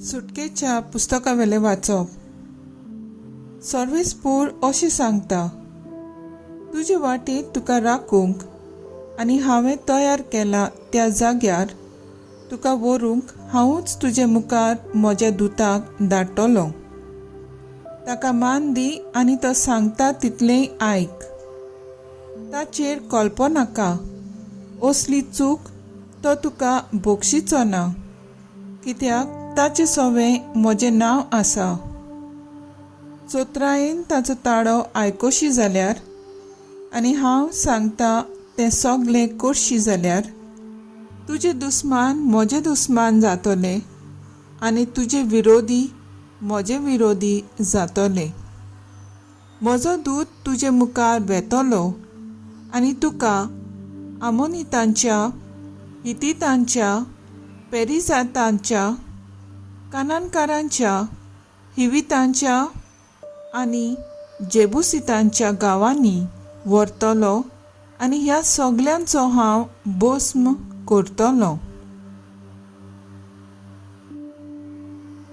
सुटकेच्या पुस्तकावेलें वाचप. सर्वेस्पोर अशें सांगता, तुजे वाटेर तुका राखूंक आनी हांवें तयार केला त्या जाग्यार तुका व्हरूंक हांवूच तुजे मुखार म्हज्या दुताक धाडटलो. ताका मान दी आनी तो सांगता तितलेंय आयक. ताचेर कळपो नाका, असली चूक तो तुका बक्षिचो ना, कित्याक ताचे सवें म्हजें नांव आसा. चोत्रायेन ताचो ताळो आयकोशी जाल्यार आनी हांव सांगता तें सगलें करशी जाल्यार तुजे दुस्मान म्हजे दुस्मान जातले आनी तुजे विरोधी म्हजे विरोधी जातले. म्हजो दूत तुजे मुखार वेतलो आनी तुका आमोनितांच्या, हितितांच्या, पेरिजातांच्या, कानानकारांच्या, हिवितांच्या आनी जेबुसितांच्या गांवांनी व्हरतलो आनी ह्या सगल्यांचो हांव भस्म करतलो.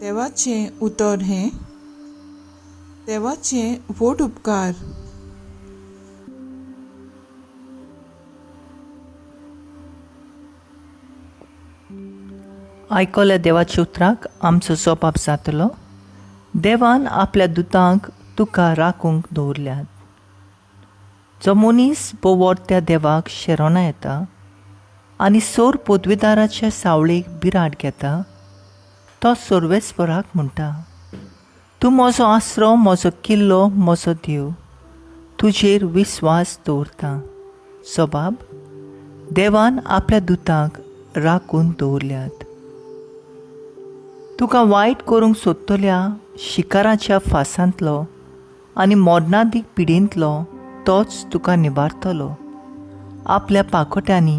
देवाचें उतर हें. देवाचे व्हड उपकार. आयकल्या देवाच्या उतराक आमचो जोबाब जातलो, देवान आपल्या दुतांक तुका राखूंक दवरल्यात. जो मनीस बोवोर त्या देवाक शेरोना येता आनी सोर पदवीदाराच्या सावळेक बिराड घेता, तो सर्वेस्पराक म्हणटा, तूं म्हजो आसरो, म्हजो किल्लो, म्हजो देव, तुजेर विस्वास दवरता. सबाब, देवान आपल्या दुतांक राखून दवरल्यात. तुका वायट करूंक सोदतल्या शिकाराच्या फासांतलो आनी मरणादीक पिडेंतलो तोच तुका निवारतलो. आपल्या पाखोट्यांनी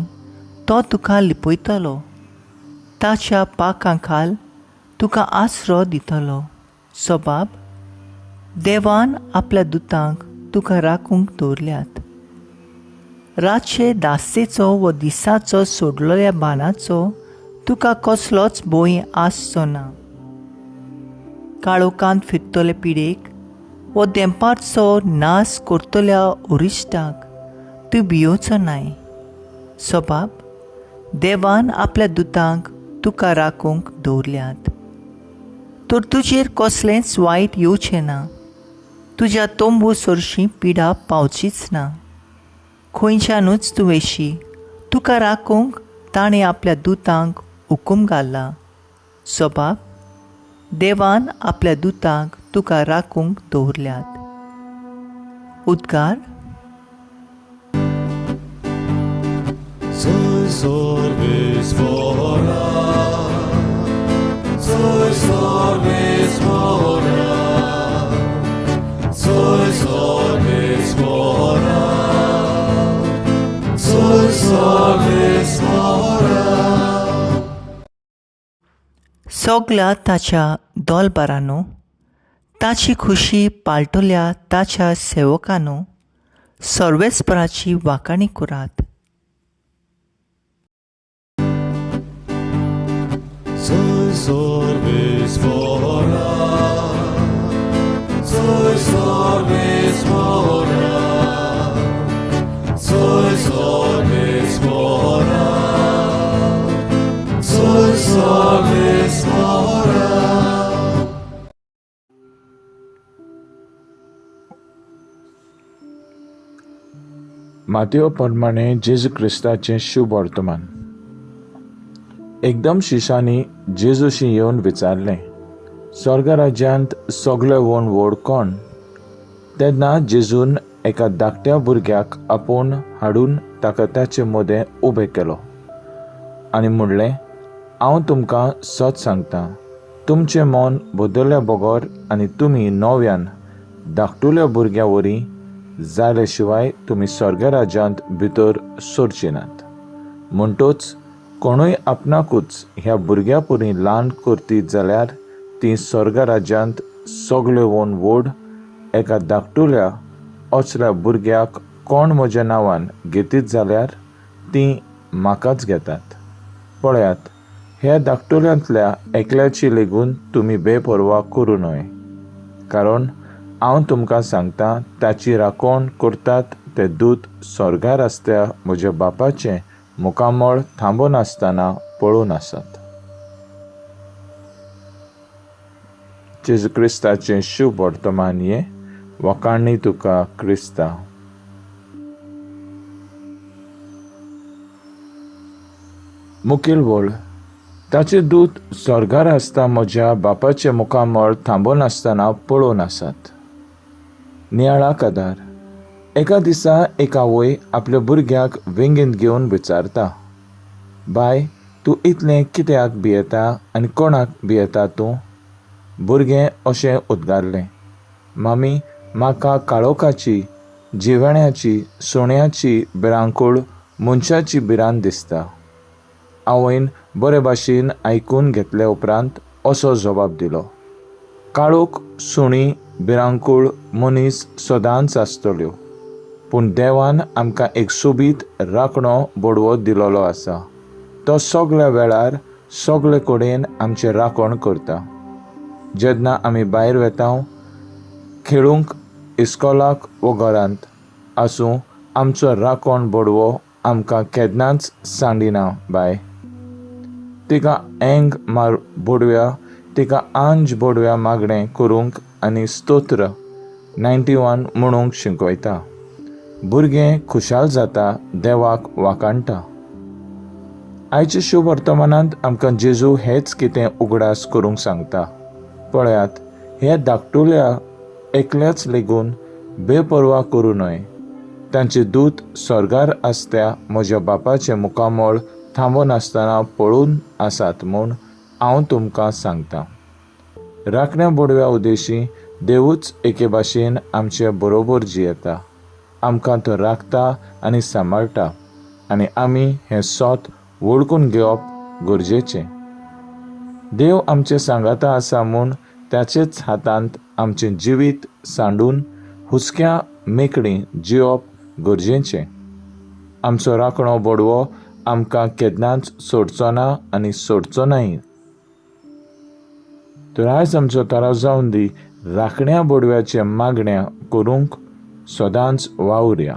तो तुका लिपयतलो, ताच्या पाखां खाल तुका आसरो दितलो. सबाब, देवान आपल्या दुतांक तुका राखूंक दवरल्यात. रातचे दास्तेचो व दिसाचो सोडलेल्या बाणाचो तुका कसलोच भंय आसचो ना. काळोखांत फिरतले पिडेक व देंपारचो नाश करतल्या उरिश्टाक तूं भियोचो नाय. सबाब, देवान आपल्या दुतांक तुका राखूंक दवरल्यात. तर तुजेर कसलेंच वायट येवचें ना, तुज्या तंबू सरशीं पिडा पावचीच ना. खंयच्यानूच तूं वेशी, तुका राखूंक ताणें आपल्या दुतांक हुकूम घाला. सबाब, देवान आपल्या दुतांक तुका राखूंक दवरल्यात. उद्गार. Soy sorbis fora, soy sorbis fora, soy sorbis fora, soy sorbis fora. सगल्या ताच्या दोलबारांनो, ताची खुशी पाळटल्या ताच्या सेवकांनो, सर्वेस्पराची वाखाणी करात. Soy sorbis fora, soy sorbis fora, soy sorbis fora, soy sorbis fora. मातयो प्रमाणे जेजू क्रिस्ताचें शुभ वर्तमान. एकदम शिशांनी जेजूशी येवन विचारलें, स्वर्ग राज्यांत सगळे व्हड व्हड कोण? तेन्ना जेजून एका धाकट्या भुरग्याक आपोवन हाडून ताका ताचे मदें उबें केलो आनी म्हणलें, हांव तुमकां सत सांगता, तुमचें मन बदलल्या बगर आनी तुमी नव्यान धाकटुल्या भुरग्यां वरी जाले शिवाय तुमी स्वर्ग राज्यांत भितर सरचे नात. म्हणटच कोणूय आपणाकूच ह्या भुरग्यां परी ल्हान करतीत जाल्यार ती स्वर्ग राज्यांत सगळे व्हड व्हड. एका धाकटुल्या असल्या भुरग्याक कोण म्हज्या नांवान घेतीत जाल्यार ती म्हाकाच घेतात. पळयात, ह्या धाकटुल्यांतल्या एकल्याची लेगून तुमी बेपर्वा करूं न्हय, कारण हांव तुमकां सांगता, ताची राखण करतात ते दूत स्वर्गार आसत्या म्हज्या बापाचें मुखामळ थांबनासतना पळोवन आसात. जेजू क्रिस्ताचें शुभ वर्तमान हें. वखाणी तुका क्रिस्ता. मुखेल वळ. ताचे दूत स्वर्गार आसता म्हज्या बापाचें मुखामळ थांबनासतना पळोवन आसात. नियाळाक आदार. एका दिसा एक आवय आपल्या भुरग्याक वेंगेंत घेवन विचारता, बाय, तूं इतलें कित्याक भियेता आनी कोणाक भियेता तूं? भुरगें अशें उद्गारलें, मामी, म्हाका काळोखाची, जिवेण्याची, सुण्याची भिरांकूळ मनशाची भिरांत दिसता. आवयन बरे भाशेन आयकून घेतले उपरांत असो जबाब दिलो, काळोख, सुणी, भिरांकूळ मनीस सदांच आसतल्यो, पूण देवान आमकां एक सोबीत राखणो बडवो दिलोलो आसा. तो सगल्या वेळार सगळे कडेन आमचें राखण करता. जेन्ना आमी भायर वेता खेळूंक, इस्कोलाक वो घरांत आसूं, आमचो राखण बडवो आमकां केन्नाच सांडिना. बाय, तिका एंग मार बोडव्या, तिका आंज बोडव्या मागणें करूंक आनी स्तोत्र 91 म्हणूंक शिकयता. भुरगें खुशाल जाता, देवाक वाखाणटा. आयच्या शुभ वर्तमानांत आमकां जेजू हेच कितें उगडास करूंक सांगता. पळयात, हे धाकटुल्या एकल्याच लेगून बेपर्वा करूं न्हय. तांचे दूत स्वर्गार आसत्या म्हज्या बापाचें मुखामळ थांबनासतना पळोवन आसात म्हूण हांव तुमकां सांगता. राखण्या बोडव्या उदेशी देवूच एके भाशेन आमचे बरोबर जियेता. आमकां तो राखता आनी सांबाळटा आनी आमी हें सोत वळखून घेवप गरजेचें. देव आमचे सांगाता आसा म्हूण ताचेच हातांत आमचें जिवीत सांडून हुसक्या मेकळी जिवप गरजेचें. आमचो राखणो बोडवो आमकां केन्नाच सोडचो ना आनी सोडचो नाय. तर आयज आमचो थाराव जावन दी, राखण्या बोडव्याचे मागण्या करूंक सदांच वावुरया.